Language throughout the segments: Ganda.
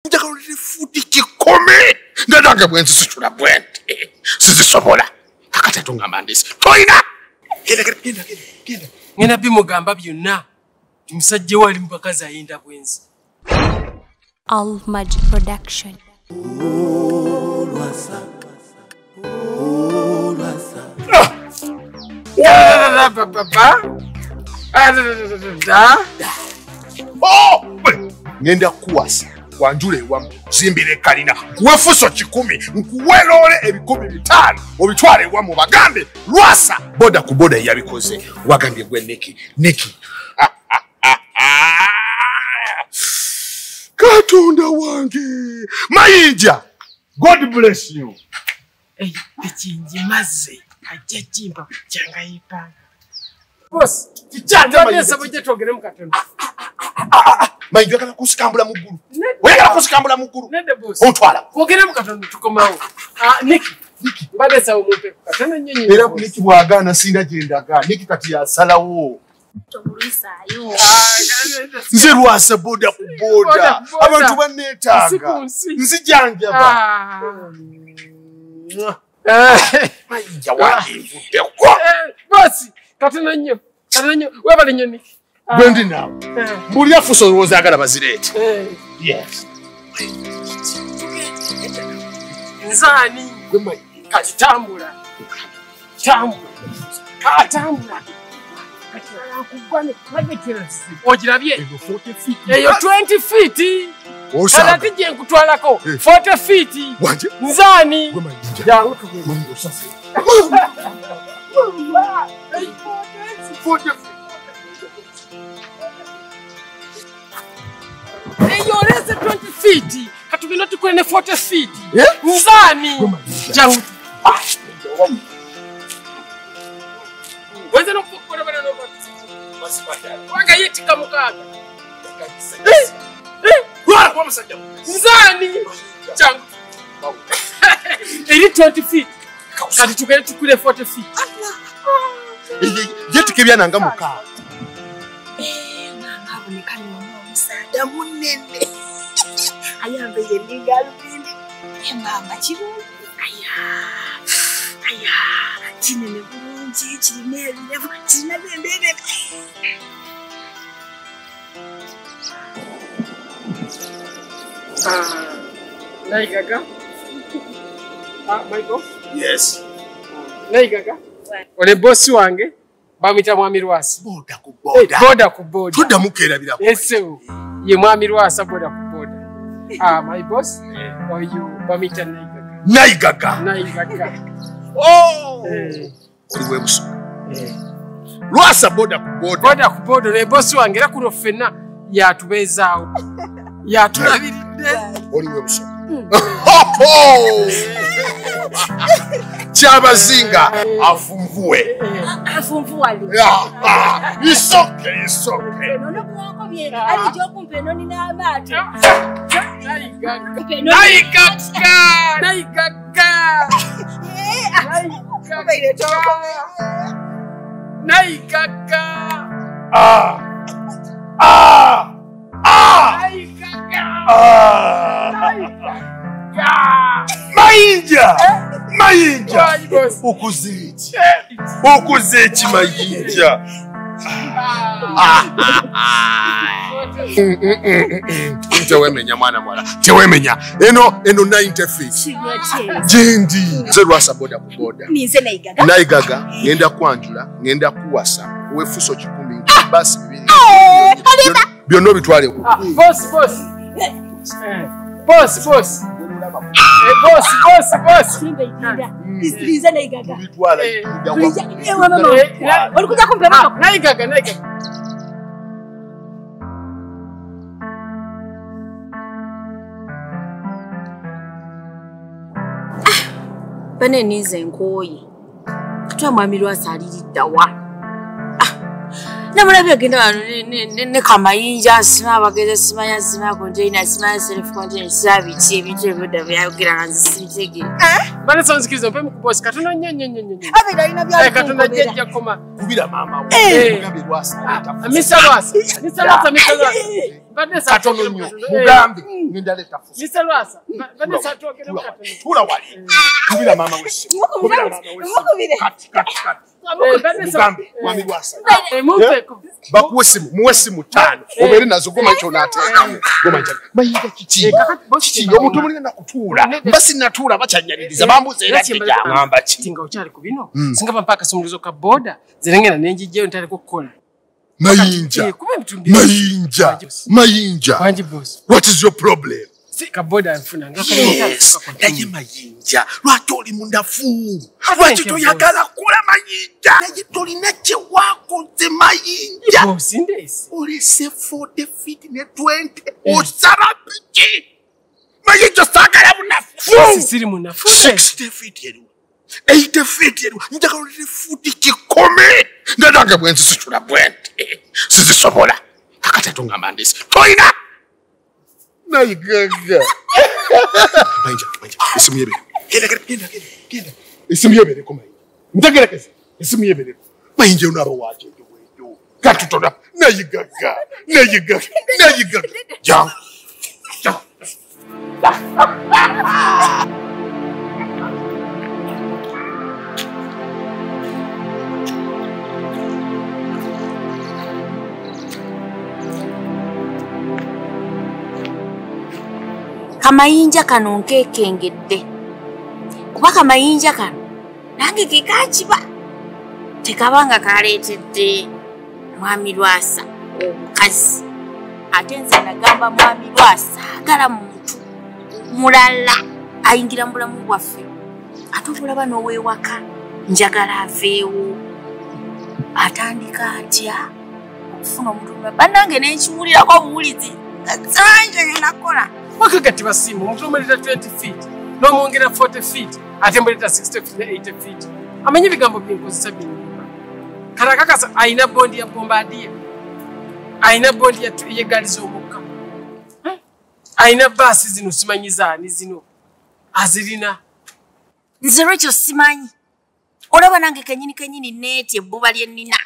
Njagala oleete fuuti 100 nga nange bwe nzisitula bwe nti sizisobola. Kakati ate ongamba ndese. Toyina! Genda, genda, genda, genda. Ngenda bimugamba byonna. Omusajja we ali mu bakazi ayenda bwenzi. Al Magic Production. Ngenda kuwasa wanjule ewamu zimbire kalina nkuwe fuso 1,000 nkuwe loole 5,000 obitwale ewamu bagambe Lwasa boda ku boda yabikoze wagambye gwe Nikki Nikki Katonda wange Mayinja, God bless you. Ekinjimaze ajja kimpa kyanga yipanga. Boss, tikyanja bujje twogere mu Katonda. Mayinja oyagala kusikambula mu ggulu. Oyagala kusikambula mu ggulu. Nedda boss. Ontwala. Twogere mu Katonda tukomawo. Nikki, Nikki mbadde sawo mumpe Katonda nnyo nnyo. Era Nikki bw'agaana sinda gye ndaga. Nikki kati yasalawo. Nze Lwasa boda ku boda. Abantu banneetaaga. Nzijanjaba. Mayinja wandivuddeko. Boss, katono nnyo. Katono nnyo. Weebale nnyo Nikki. Gwe ndi naawe. Mbuli afuuse olowooza agala bazireete. Yes. Nzaani? Kati tambula. Tambula. Tambula. Ogirabye? Eyo 20 feet. Kati gye nkutwalako 40 feet. Nzaani? Jangu tugende. Eyo oleze 20 feet. Katugenda tukole ne 40 feet. Nzaani? Jangu. Wenza n'okukora bana wanga yetika mukaaga. Lwala kuba musajja. Nzaani? Jangu. Eri 20 feet. Kati tugende tukule 40 feet. Yetika ebyana nga mukaaga. Mama aboneka n'ono omusaadha munene. Ayambaire engalubindi. Mama kirungi. Aya. Aya. Kinene bulungi, kirina ebirevu, kirina bendera. Naigaga. Michael? Yes. Naigaga. Ole bosi wange bamuyita Mwami Lwasa. Boda ku boda. Boda ku boda. Tuddamu kerabira. Yes. Ye Mwami Lwasa boda ku boda. My boss. Oyo bamuyita Naigaga. Naigaga. Naigaga. Oh! Oli webusoga. Lwasa boda ku boda. Boda ku boda ne bosi wange era kuno ffenna yatubeezaawo. Yatulabiridde. Oli webusoga. Kyabazinga afunvuwe. Afunvuwale. Isoke, isoke. Nono kuwankobye alijja okumpa enoni n'amaato. Naigaga. Naigaga. Naigaga. Naigaga. Naigaga. Mayinja! Mayinja! Okoze ki? Okoze ki Mayinja? Tewemenya mwana mwala. Tewemenya. Eno 90 feet. Jendi. Nze Lwasa boda ku boda. Ninze Naigaga. Naigaga ngenda kwanjula, ngenda kuwasa. Wefuso 1,000 basi 2. Byonna obitwale ku. Boss, boss. Boss, boss. Boss, boss, boss. Nze Naigaga. Bitwala. Olikuja kumpa motoka. Naigaga, Naigaga. Bane nize nkooye. Katwa Mwami Lwasa aliridda wa. Namulabye agenda wano ne Kamayinja sima abagezi simanya sima container simanya self container sima biki ebintu ebyo byayogera nga nze sibitegeera. Bane sonzikiriza mpe mu boss katono nnyo nnyo nnyo nnyo. Abeera alina byali katono jjajja koma. Kubira maama we. Mugambe Lwasa. Mr. Lwasa. Mr. Lwasa, Mr. Lwasa. Katono nnyo mugambe ngenda leeta fuso. Mr. Lwasa, mbadde saatwogeremu katono. Tuula wali. Kubira maama w'essimu. Kubira maama w'essimu. Kati kati kati. Mugambe mwami Lwasa. Bakuwe essimu, muwe essimu 5. Obeere nazo goma ky'onaateekamu. Goma ky'onaateekamu. Mayinja kiki? Kiki omuntu mulina nakutuula. Mba sinnatuula bakyanyaniriza bambuuza era ngamba ki? Nga okyali ku bino. Singa bampa akasumuluzo ka boda, nze ngenda ne njijjayo ntandika okukola. Mayinja. Mayinja. Mayinja. What is your problem? Yes. Naye Mayinja. Lwaki oli munafu? Lwaki toyagala kukola Mayinja? Naye tolina kye wakoze Mayinja. Olese 40 feet ne 20. Osaba biki? Mayinja saagala bunafu. Siri munafu. 60 feet eriwo. 80 feet eriwo. Njagala olete futi 100. Ndadange bwe nzisitula bwe nti. Sizisobola. Kakati atongamba ndisi. Toyina! Nayigaga. Mayinja, Mayinja, esimu yebere. Genda, genda, genda, genda. Esimu yebereko Mayinja. Ntegerekeze. Esimu yebereko. Mayinja onaaba wakyejo bwejo. Katutona. Nayigaga. Nayigaga. Nayigaga. Jangu. Jangu. Kamayinja kano nkekengedde kuba kamayinja kano nange ke kakiba tekabanga kaleetedde mwami Lwasa omukazi ate nze nagamba mwami Lwasa agala muntu mulala ayingira mu bulamu bwaffe ate obulaba n'owewaka njagala aveewo atandika atya okufuna omuntu mulala bannange nenkiwulirako obuwulizi nga sanje ngenakola. Wakati basimu omuntu omuleeta 20 feet n'omwongera 40 feet ate muleeta 60 feet ne 80 feet. Amanyi ebigambo byenkozesa binyumba. Kale akakasa ayina bondi ya bombardier, ayina bondi y'eggaali z'omukka, ayina baasi zino simanyi zaani zino azirina. Nze lwekyo simanyi. Olaba nange kennyini kennyini neeti ebbuba lye nnina.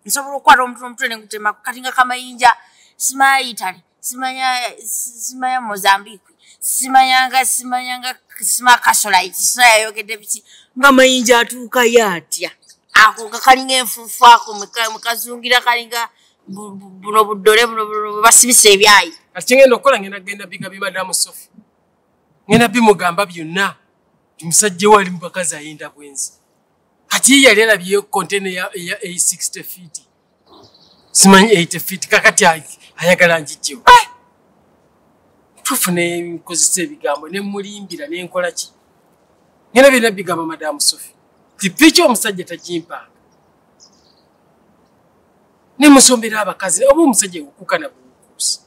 Nsobola okukwata omutwe omutwe ne ngutemako kati nga kamayinja simanyi Italy. Simanya Mozambique, simanyanga sima Kasolite, simanya yogedde biki nga Mayinja atuukayo atya ako nga kalinga enfuufu ako mukazungira kalinga buno buddole buno basibisa ebyayi. Kati kyengenda okukola ngenda kugenda biga bi Madamu Sophie, ngenda bimugamba byonna nti musajja we ali mu bakazi ayinda bwenzi. Kati ye yali alabyeyo konteyina eya 60 feet simanyi 80 feet kakati ayagala njijjewo. Tufu ne nkozesa ebigambo ne mulimbira ne nkola ki. Ngenda byonna bigamba Madamu Sophie. Tipiiki omusajja tagimpanga. Ne musombera abakazi oba omusajja okukana bukuusi.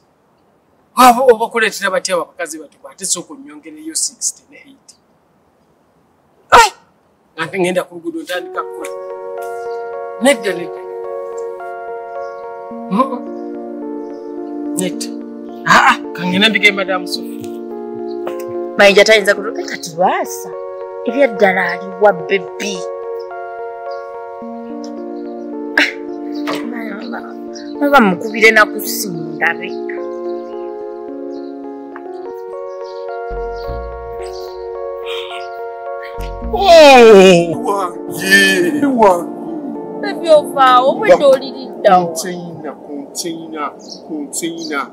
Oba okuleetera batya abakazi bato ate sooka onnyongereyo 60 ne 80. Nga ngenda ku luguudo ntandika kukola. Nedda nedda. Nedda. Kangenda mbige Madamu Sophie. Mayinja tayinza kutuuka kati Lwasa ebyaddala aliwa bebbi. Baba mukubire na ku ssimu ndabe. Wange, wange. Bebbi ovaawo obwedda oliriddawo. Container, container, container.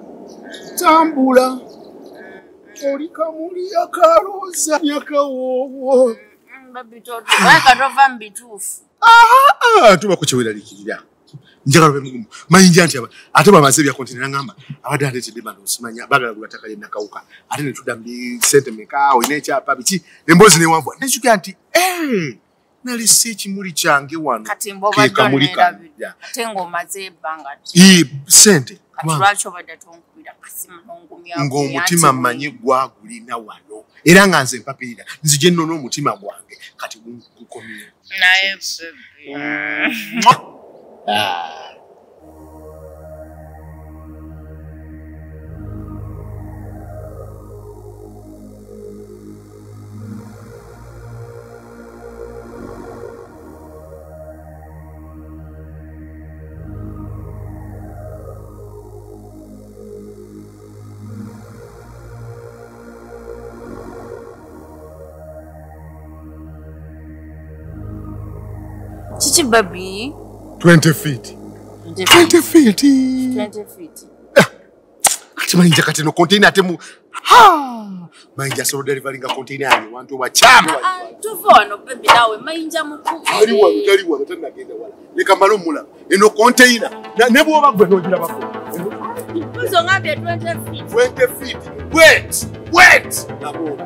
Tambula. Oli kamuli akalooza nyakawoowo. Babbi weka tova mu bituufu. Tuba ku kyeweeraliikirira. Njagala obe mugumu. Mayinja nti ate bamaze ebya container n'angamba abadde aleetedde bano osimanya baagala gula ttaka ly'e Nakawuka ate ne tudda mu ssente mmeka olina ekyapa biki emboozi n'ewanvuwa ne nzijukira nti nalese ekimuli kyange wano. Kati mbobadde oneerabidde ate ng'omaze ebbanga ssente. Kati lwaki obadde tonkubira kasimu n'ongumya ng'omutima mmanyi gwagulina wano era nga nze mpapirira nzije nno n'omutima gwange kati gukomyewo. Naye bebbi. Kiki babi? 20 feet. 20 feet. 20 feet. Ati mayinja kati no container ate mu ha mayinja so delivering a container yange wantu wachama. Tuva wano baby nawe mayinja mukulu. Ali wano tali wano tena genda wala. Leka malo mula. Eno container ne bwoba gwe nojira bako. Mpuzo ngambye 20 feet. 20 feet. Wait. Wait. Nabo.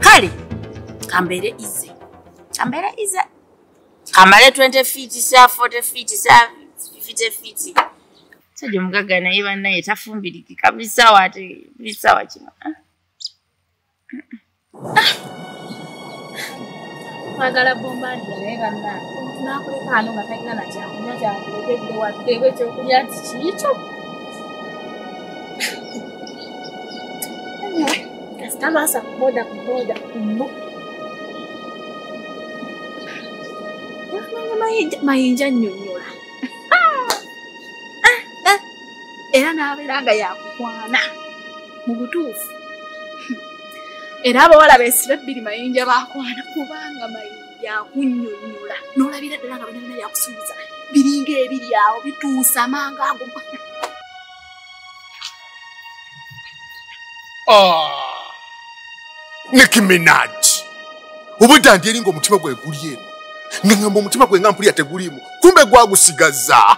Kale kambere ize. Kambere ize. Kamale 20 feet sa 40 feet sa 50 feet. Sajo mugaga naye bannaye tafumbiriki kabisa wate bisawa kino. Mwagala bombandia naye bannange omuntu n'akuleka ano nga talina na kyakunywa kyakulekedde wadde ekyokulya nti kiikyo. Anyway, kasita lwasa ku boda mmu. Mayinja nnyonnyola. Era n'abeera nga yakukwana mu butuufu. Era abawala beesiba ebbiri mayinja baakwana kubanga mayinja akunnyonnyola. N'olabira ddala nga byonna byakusuubiza biringa ebiri awo bituusa mangu ago. Nicki Minaj. Obudde ndi eringa omutima gwe guli eno. Ngamba omutima gwe nga mpulira teguliimu. Kumbe gwagusigaza.